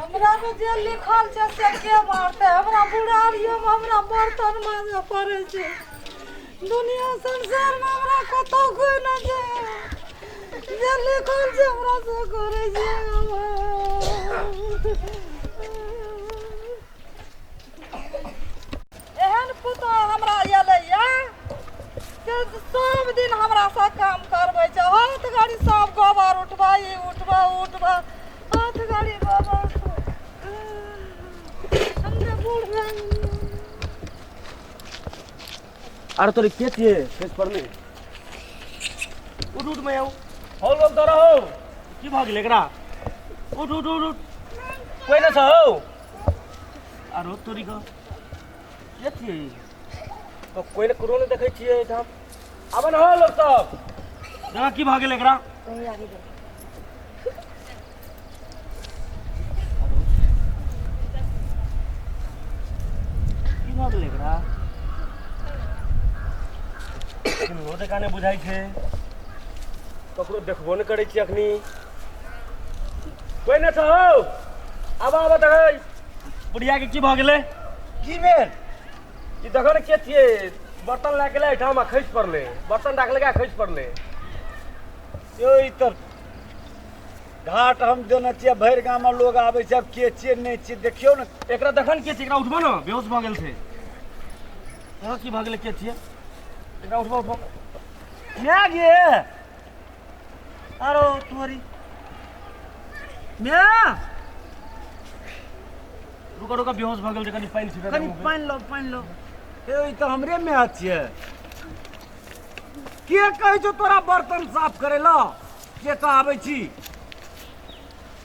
हमरा मे जे लिखल छै से के मारतै? हमरा बुढ़ारियोमे हमरा बर्तन मांजऽ पड़ै छै। दुनिया संसारमे हमरा कतहु कोइ नहि छै। जे लिखल छै हमरा से करै छै। एहन पुतोह हमरा एलैया से सब दिन हमरासँ काम करबै छै। हाथ घड़ी सब गोबर उठबऽ, ई उठबऽ, ओ उठबऽ, हाथ घड़ी गोबर। हम तऽ बूढ़ भए गेलियै। अरे तोरे के छियै फेस पर में? उठ उठ, मैं आऊं हो लोग तो रहो। की भऽ गेलै एकरा? उठ उठ उठ उठ, कोइ नहि छ हौ। आरो तोरी के के छियै ई? तो कोइ ने ककरो नहि देखै छियै एहिठाम। आबे ने हौ लोग सब, देखा की भऽ गेलै एकरा। की भऽ गेलै एकरा? कोनो जकाँ नहि बुझाइ छै, ककरो देखबो नहि करै छियै अखनी। कोइ नहि छ हौ? आब आब, देखै बुढ़िया के की भऽ गेलै। की भेल? ई देखो ने के छियै, बर्तन लए गेलै एहिठाम आ खसि पड़लै। बर्तन राखलकै आ खसि पड़लै। यौ, ई तऽ घाट हम देने छियै, भरि गाममे लोग आबै छै। आब के छियै नहि छियै, देखियौ ने। एकरा देखन के छियै, एकरा उठबो ने, बेहोश भऽ गेल छै। देखो की भऽ गेलै, के छियै, एकरा उठबो उठबो। माय गे, आरो तोरी माय। रुको रुको, बेहोश भऽ गेल छै, कनि पानि छिड़क। कनि पानि लो, पानि लो। हे, ई तऽ हमरे माय छियै। के कहै छौ तोरा बर्तन साफ करै लए? के तऽ आबै छी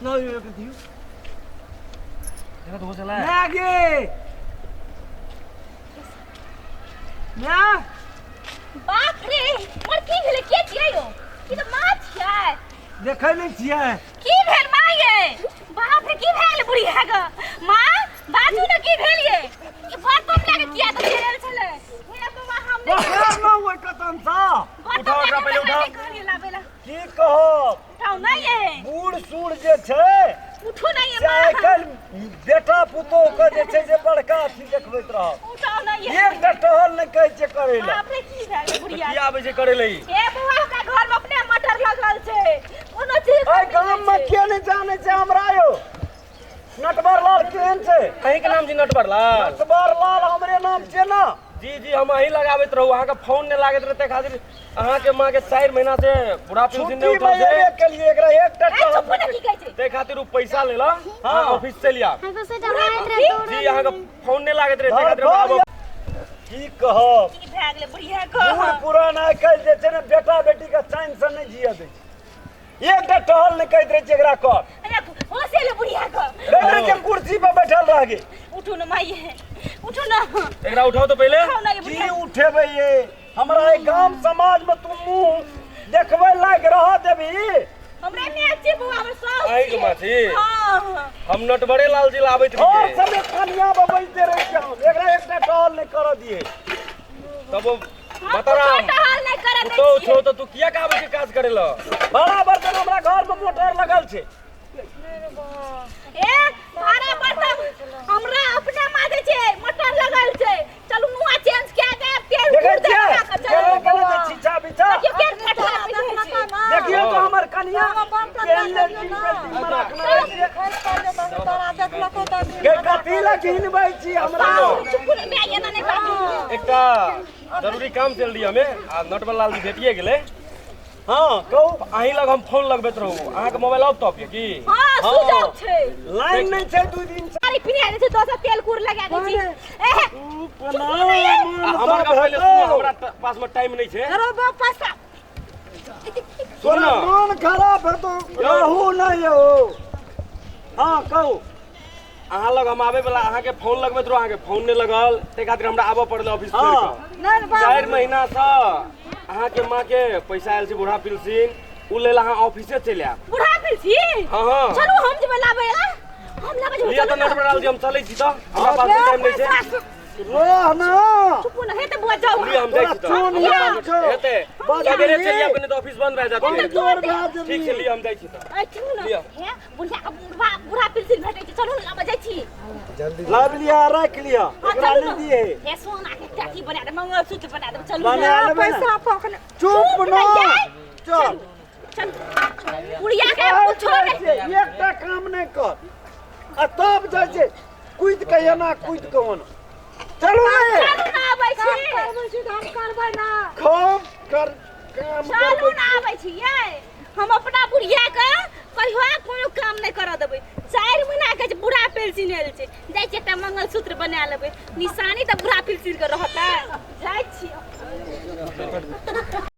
लो, एक दियौ। देखो तो होश एलै। माय गे, माय। बाप रे, मर की भेलै? के छियै यौ? ई तऽ माँ छियै। देखै नहि छियै? की भेल माँ ये? बाप रे, की भए गेलै बुढ़िया के? माँ, बाजू ने, की भेल ये? ई बर्तन लए के किया तऽ घेरल छलै? हे बाबा, हम नहि बखरा न ओहि कतन सँ। बर्तन उठाओ लए एकरा के पहिले, हमरा उठाओ। नहि कहलियै लाबै लए। की कहब? उठाउ नहि ये। बूढ़ सूढ़ जे छै उठू नहि ये से माँ। आइ काल्हि बेटा पुतोह के जे छै से बड़का अथी देखबैत रहत। उठाउ नहि ये। एकटा टहल नहि कहै छै करै लए। बाप रे, की भए गेलै बुढ़िया की आबै छै करै लए ई? हे बौआ, हमरा घर में अपने मटर लगल छै, कोनो चीज एहि गाम मे के नहि जानै छै हमरा यौ? नटवर लाल केहन छै? अहींके नाम छी नटवर लाल? नटवर लाल हमरे नाम छै ने। जी जी, हम अहीं लगाबैत रहू, अहाँके फोन नहि लागैत रहै, ताहि खातिर अहाँके माँ के 4 महीना से बुढ़ा पेंशन छुट्टी नहि मे उठल छै। एबे केलियै, एकरा एकटा ए, टहल चुप ने, की कहै छै? ताहि खातिर ओ पैसा लेला। हाँ, ऑफिस चलि आब। बुढ़ा पेंशन? जी, अहाँके फोन नहि लागैत रहै, ताहि खातिर हम आब की कहब? की भए गेलै बुढ़िया के? बूढ़ पुरान आइ काल्हि जे छै ने, बेटा बेटी के चैन से नहि जियऽ दै छै। एकटा टहल नहि कहैत रहै छै एकरा कर। अरे, होश एलै बुढ़िया के? देखै रहै छै कुर्सी पर बैठल रह गेल। उठू ने माई, उठू ने। एकरा उठाओ तो पहिले। उठाउ ने ये की बुढ़िया। उठेबै ये? हमरा एहि गाम समाज में तू मुंह देखबै लायक रह देबही? हमरे माय छी बौआ, हमर साउस अहींके छियै। माँ छी? हाँ। हम नटवरे लाल जी लाबैत और रहियै। समय कनिया बबैते रहै छै, हम एकरा एकटा टहल नहि करऽ दियै। तब ओ हम बताराम कुछो टहल नहि करऽ दै पुतोह छियै। छौ तऽ तू किया आबै छै काज करै लए? बड़ा बर्तन हमरा घर में मोटर लगल छै। ए, भाड़ा बर्तन हमरा अपने माजे छै, मोटर लगल छै। चलू, नुआ चेंज कए के तेल देखै गुड़ दे छियै बना के केना चलू। केना छै छिछा बिछा। देखियौ केहन फटहा पिन्है छै। देखियौ तो हमर कनिया हम बर्तन केहन लऽ लड़की लियौ ना। बेटी में रखने रहै छियै। खसि पड़लै तऽ तोरा देखलको तऽ गे, कथी लए घिनबै छी हमरा? चुप ने माय, एना नहि बाजू। एकटा जरूरी काम चल रही हमे आ नटवर लाल जी भेटिए गेलै। हाँ, कहू। अहीं लग हम फोन लगबैत रहू, अहाँके मोबाइल ऑफ टॉप यऽ की? हाँ, स्विच ऑफ छै। लाइन नहि छै 2 दिन से। साड़ी पिन्हा दै छै, दोसर तेल कुर लगा दै छी। एहे, तू चुप ने ये। आ हमर गप पहिले सुनू, हमरा पास में टाइम नहीं छै। अरे बाप, पैसा। सुन तोरा मन खराब हेतौ, रहू नहि यौ। हाँ, कहू। अहाँ लग हम आबै वाला, अहाँके फोन लगबैत रहू, अहाँके फोन नहि लगल, ताहि खातिर हमरा आबऽ पड़लै ऑफिस छोड़ि कऽ। नहि बाप। 4 महीना से अहाँके माँ के पैसा आयल छै बूढ़ा पेंशन, उ लेल अहाँ ऑफिसे चलि आयब। बुढ़ा पेंशन? हाँ हाँ। चलू, हम जेबै लाबै ला, हम लाबै जेबै। लिअ चलू तऽ ने। नटवर लाल जी, हम चलै छी तऽ, हमरा पास में टाइम नहि छै। रह ना। चुप ने, हे तऽ बुआ, जाउ। लिअ, हम जाइ छी तऽ। चोन हमरा यार पास छौ। हेतै बस सवेरे बुझली? चलि आयब, नहि तऽ ऑफिस बंद भए जायत। कमजोर भए ठीक छै, जेबही। लिअ, हम जाइ छी तऽ। ऐ, चलू ने। लिअ। हे बुढ़िया के बुढ़ा बुढ़ा पेंशन भेटै छै, चलू ने छी। जल्दी लाब लिया, राख लिया। हाँ, एकरा चलू नहि ने। दिए। हे सोना के एकटा अथी बना देब, मंगलसूत्र बना देब, चलू बना ने। लेबै ने। पैसा पकड़। चुप चुप न ने। चल। चल, बुढ़िया के कुछो नहीं। एकटा काम नहि कर आ तब जाइ छै कुदि के एना कुदि के ओना। चलू ने। चलू ना, आबै काम छी। करबै छी तऽ हम करबै ना। खूब कर काम। चलू करबै। ना, आबै छी यै। हम अपना बुढ़िया के कहियो कोनो काम नहि करऽ देबै। 4 महीना के जे बुढ़ा पेंशन आयल छै, जाइ छै एकटा मंगलसूत्र बना लेबै, निशानी तऽ बुढ़ा पेंशन के रहतै।